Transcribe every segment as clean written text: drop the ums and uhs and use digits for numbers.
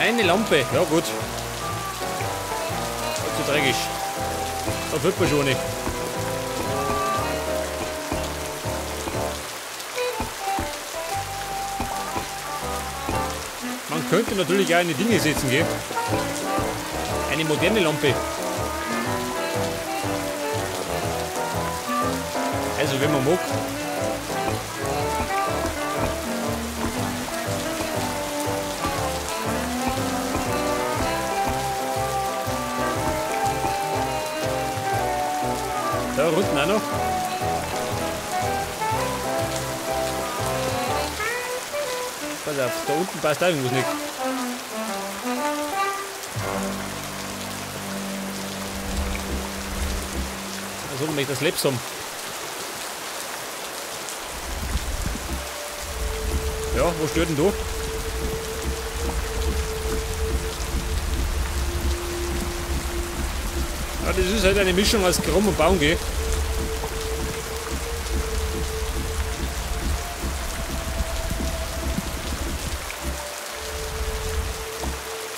Eine Lampe, ja gut. Nicht so tragisch. Da wird man schon nicht. Man könnte natürlich auch eine Dinge setzen, gell? Eine moderne Lampe. Also wenn man mag. Da unten auch noch. Pass auf, da unten passt auch irgendwas nicht. Also möchte ich das Lebs haben. Ja, wo steht denn da? Ja, das ist halt eine Mischung aus Krumm und Baum, gell?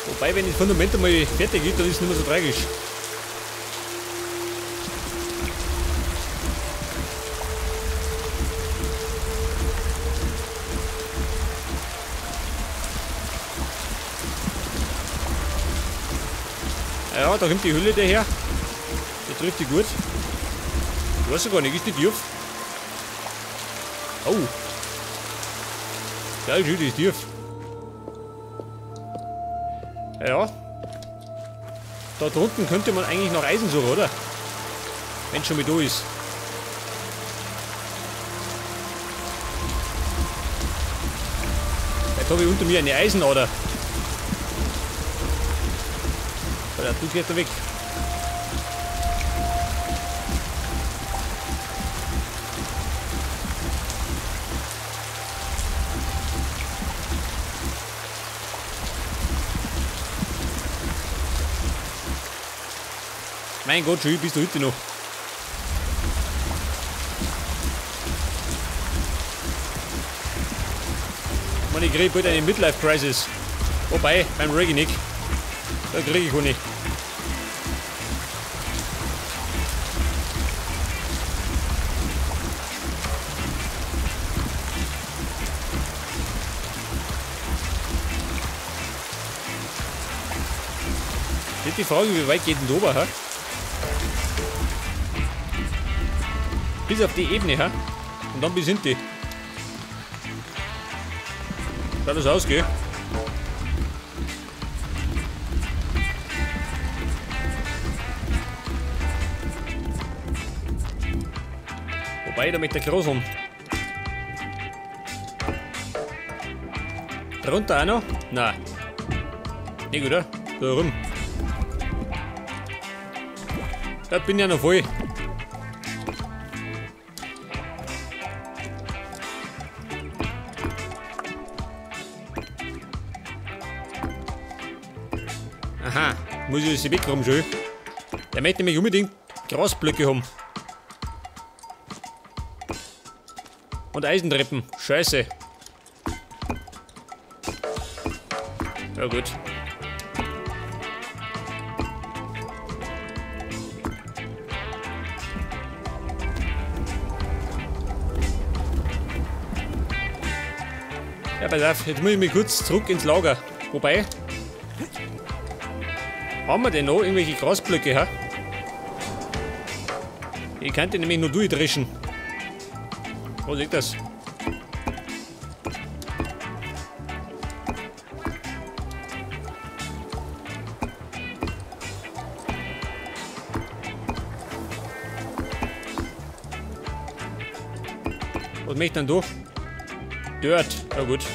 Wobei, wenn das Fundament einmal fertig ist, dann ist es nicht mehr so tragisch. Ja, da kommt die Hülle daher. Die trifft die gut. Ich weiß ja gar nicht, ist die tief? Oh. Ja, die ist tief. Ja. Da drunten könnte man eigentlich noch Eisen suchen, oder? Wenn schon mit da ist. Jetzt habe ich unter mir eine Eisenader. Ja, du gehst da weg. Mein Gott, schön bist du heute noch. Man, ich kriege bald eine Midlife-Crisis. Wobei, beim Reggae nicht. Da kriege ich keine. Jetzt die Frage, wie weit geht denn da oben, hä? Bis auf die Ebene, hä? Und dann bis hinten. Schaut das aus, gell? Wobei, da möchte ich groß um. Drunter auch noch? Nein. Nicht, oder? Da rum. Da bin ich ja noch voll. Aha, muss ich das wegräumen schon. Der möchte nämlich unbedingt Grasblöcke haben. Und Eisentreppen. Scheiße. Ja gut. Ja, pass auf, jetzt muss ich mich kurz zurück ins Lager. Wobei, haben wir denn noch irgendwelche Grasblöcke, hä? Ich kann die nämlich nur durchdreschen. Wo liegt das? Was möchte ich denn da? Dirt. Ja gut.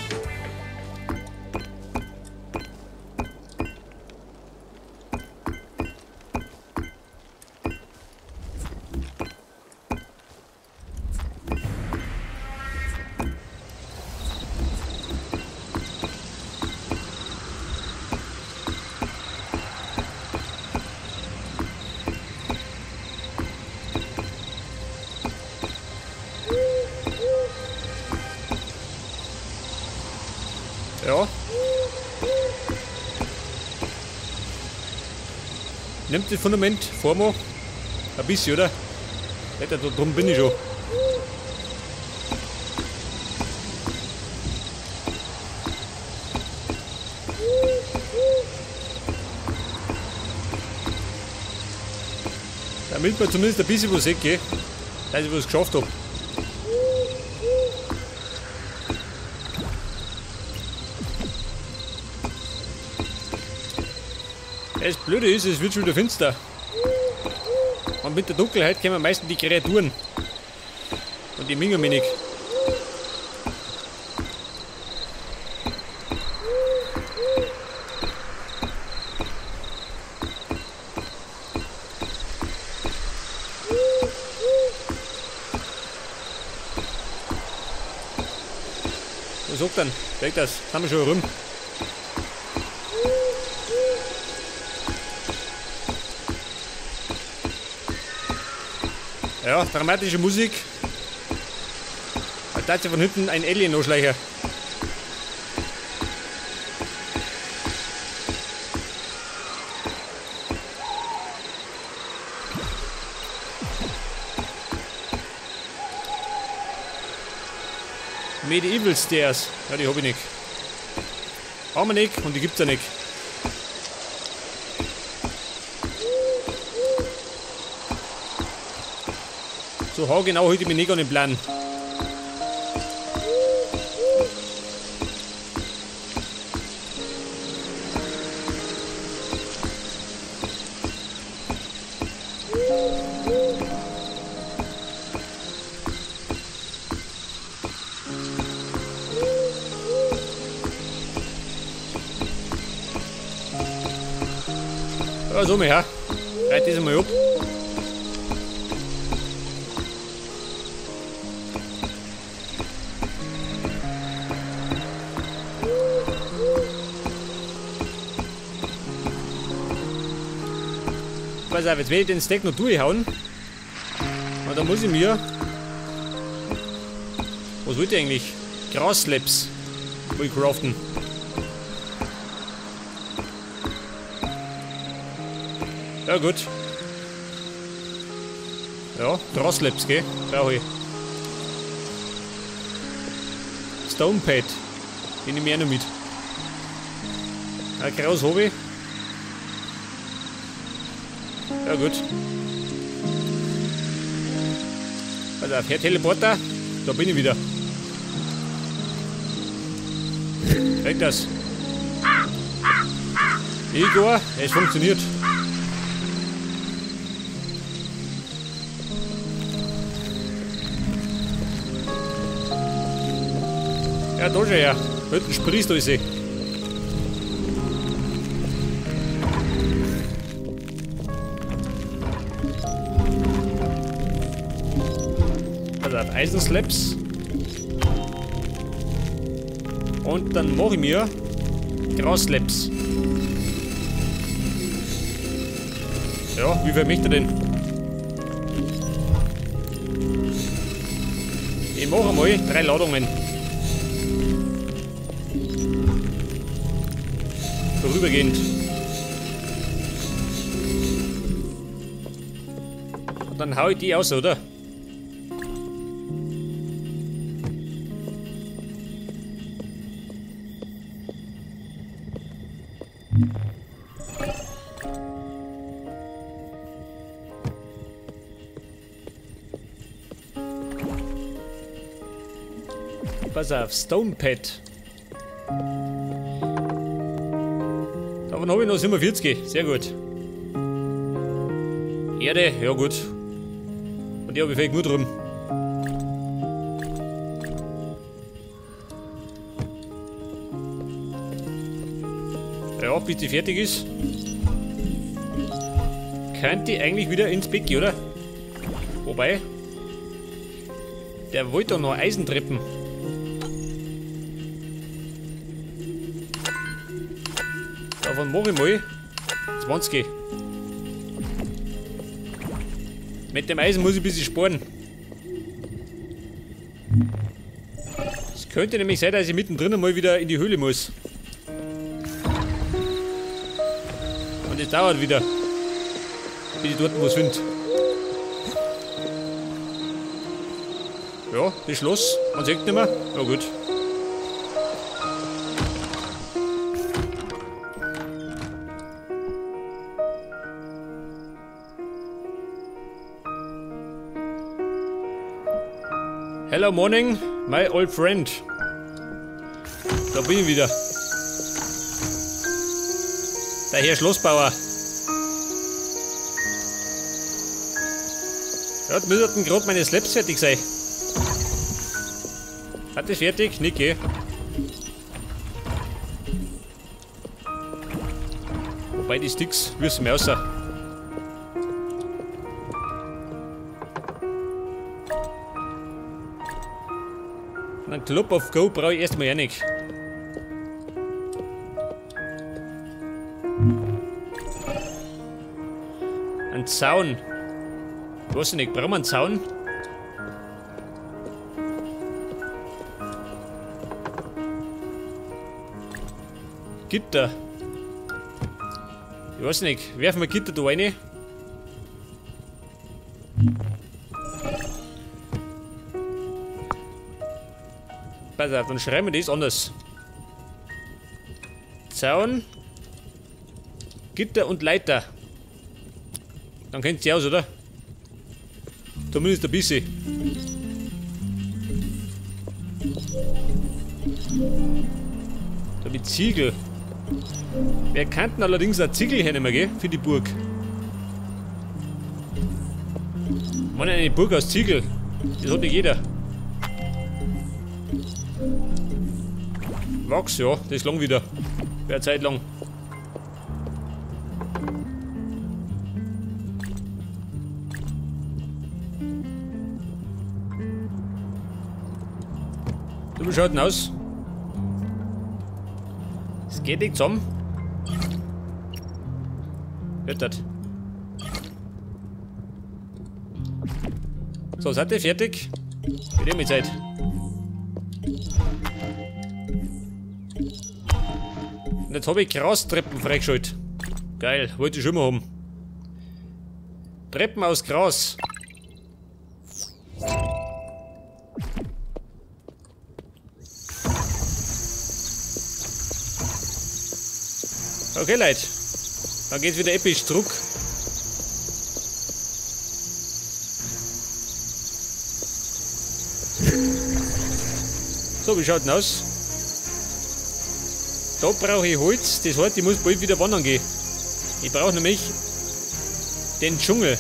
Ja. Nimmt das Fundament vor mir. Ein bisschen, oder? Da drum bin ich schon. Damit man zumindest ein bisschen was sieht, gell? Dass ich was geschafft habe. Das Blöde ist, es wird schon wieder finster. Und mit der Dunkelheit kommen meistens die Kreaturen. Und die Mingerminig. Was sagt dann? Weg das, haben wir schon rum. Ja, dramatische Musik. Als dazu von hinten ein Alien-Anschleicher. Medieval Stairs. Ja, die hab ich nicht. Haben wir nicht und die gibt's ja nicht. So genau halte ich mich nicht an den Plan. Ja, so mal her. Reit das einmal ab. Pass auf, jetzt werde ich den Stack noch durchhauen. Und dann muss ich mir... Was wollte ich eigentlich? Grasslaps will ich craften. Ja gut. Ja, Grasslaps, gell? Brauche ich. Stonepad. Den nehme ich auch noch mit. Ja, Gras habe ich. Ja gut. Also auf, Herr Teleporter, da bin ich wieder. Krieg das. Igor, es funktioniert. Ja, da schon her. Hinten sprießt alles. Also auf Eisenslaps. Und dann mache ich mir Grasslaps. Ja, wie viel möchte er denn? Ich mache mal 3 Ladungen. Vorübergehend. Und dann hau ich die aus, oder? Pass auf, Stonepad. Davon habe ich noch 47, sehr gut. Erde, ja gut. Und die habe ich vielleicht gut rum. Ja, bis die fertig ist. Könnte die eigentlich wieder ins Bett gehen, oder? Wobei, der wollte doch noch Eisentreppen. Davon mache ich mal 20. Mit dem Eisen muss ich ein bisschen sparen. Es könnte nämlich sein, dass ich mittendrin mal wieder in die Höhle muss. Und es dauert wieder. Bis ich dort was finde. Ja, das Schloss. Man sieht nicht mehr. Na gut. Hello morning, my old friend. Da bin ich wieder. Der Herr Schlossbauer. Ja, da müssten gerade meine Slabs fertig sein. Hat das fertig? Nicht, gell? Wobei die Sticks müssen wir raus. Einen Club of Go brauche ich erstmal ja nicht. Ein Zaun. Ich weiß nicht, brauchen wir einen Zaun? Gitter. Ich weiß nicht, werfen wir Gitter da rein? Pass auf, dann schreiben wir das anders. Zaun, Gitter und Leiter. Dann kennt ihr aus, oder? Zumindest ein bisschen. Da mit Ziegel. Wir könnten allerdings auch Ziegel hernehmen, gell? Für die Burg. Mann, eine Burg aus Ziegel. Das hat nicht jeder. Wachs, ja, das ist lang wieder. Wäre Zeit lang. Du, wie schaut denn aus? Es geht nicht zusammen. Wird das. So, seid ihr fertig? Wird eh mit Zeit. Und jetzt habe ich Grastreppen freigeschaltet. Geil, wollte ich schon immer haben. Treppen aus Gras. Okay, Leute. Dann geht's wieder episch zurück. So, wie schaut denn aus? Da brauche ich Holz, das heißt, ich muss bald wieder wandern gehen. Ich brauche nämlich den Dschungel.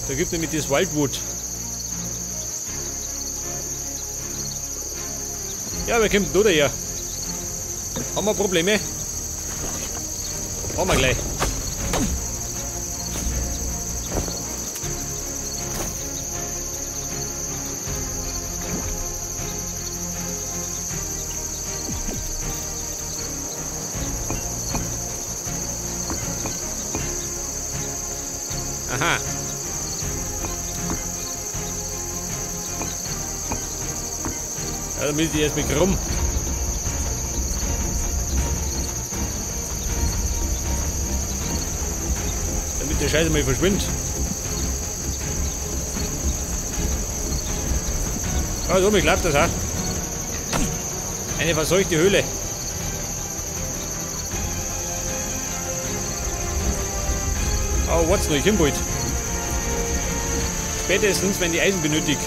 Da gibt es nämlich das Wildwood. Ja, wer kommt denn da daher? Haben wir Probleme? Haben wir gleich. Aha. Ja, da müsste ich erst mit rum. Damit der Scheiße mal verschwindet. Ah, so, mir klappt das auch. Eine verseuchte Höhle. Oh, what's noch? Ich komm bald. Spätestens, wenn die Eisen benötigt.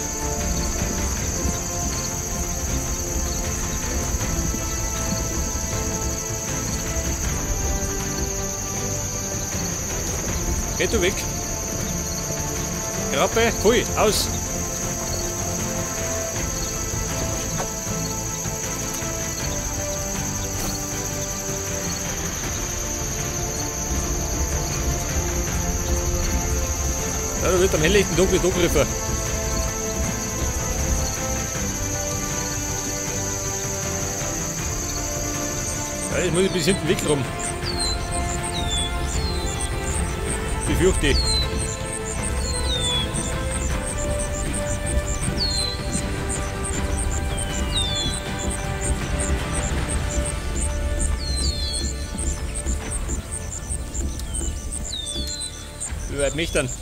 Geht du weg. Krappe, pfui, aus. Ja, da wird am helllichten Tag wieder angegriffen. Ja, jetzt muss ich bis hinten weg rum. Befürchte ich. weit möchte ich denn?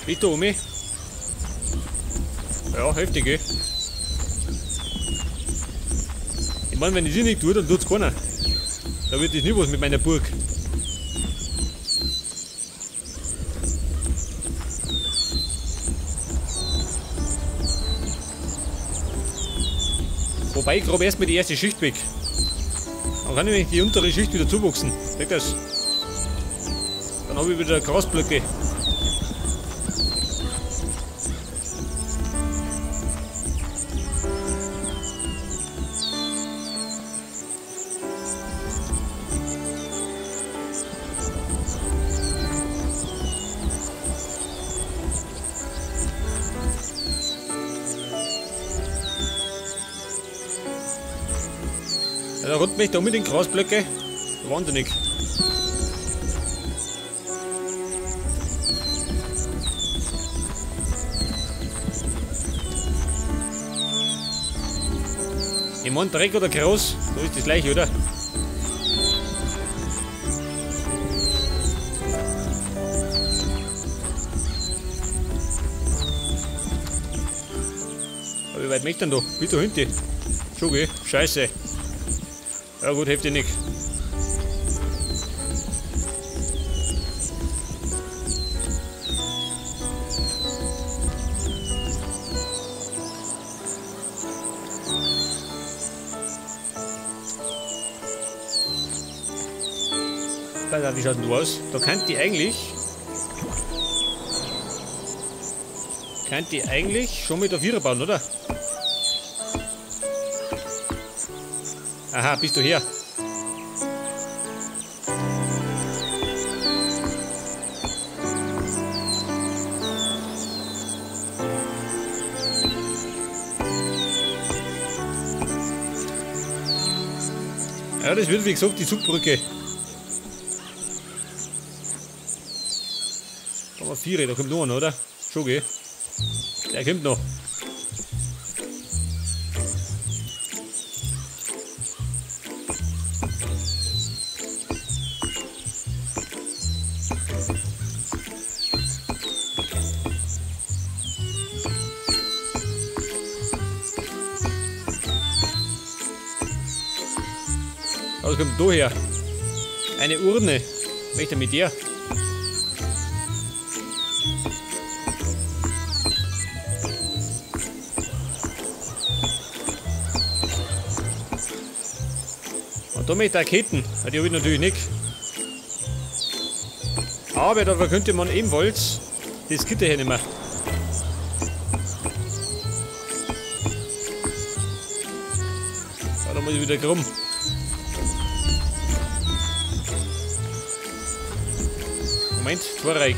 Bitte um mich. Ja, heftig, eh. Ich meine, wenn ich das nicht tue, dann tut's keiner. Da wird das nie was mit meiner Burg. Wobei, ich grabe erstmal die erste Schicht weg. Dann kann ich nämlich die untere Schicht wieder zuwachsen. Seht das? Dann habe ich wieder Grasblöcke. Ja, da rund mich da mit den Grasblöcke. Wahnsinnig. Ich meine, Dreck oder Gras, da ist das gleiche, oder? Aber wie weit möchte ich denn da? Wie da hinten? Schon, gell? Scheiße. Ja gut, heftig nicht. Wie schaut denn du aus? Da könnt die eigentlich. Könnt die eigentlich schon mit der Vierer bauen, oder? Aha, bist du her? Ja, das wird wie gesagt die Zugbrücke. Da haben wir 4, da kommt noch einer, oder? Schon, gell? Der kommt noch. Was kommt da her? Eine Urne. Möchte mit dir? Und da möchte ich Raketen. Die habe ich natürlich nicht. Aber dafür könnte man ebenfalls das Gitter hernehmen. Ja, da muss ich wieder krumm. Moment, Torreik.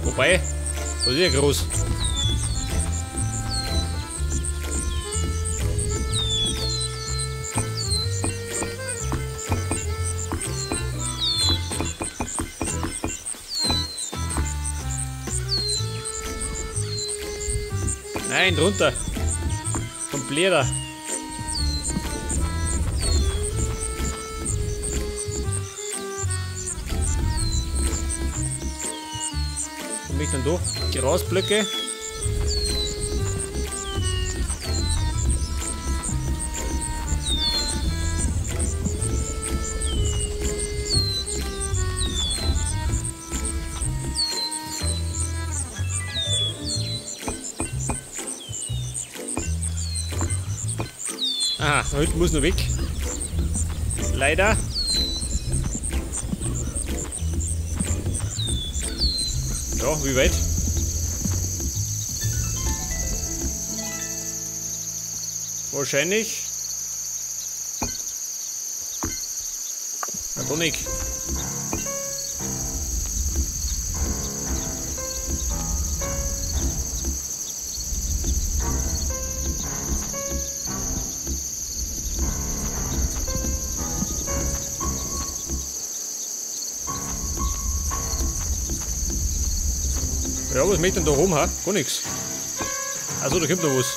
Wobei, das ist ja groß. Nein, drunter. Kompletter. Ich dann da Grasblöcke. Aha, da hinten muss noch weg. Leider. Ja, wie weit? Wahrscheinlich. Na doch nicht. Ja, was möchte denn da rum, ha? Gar nichts. Also da kommt noch was.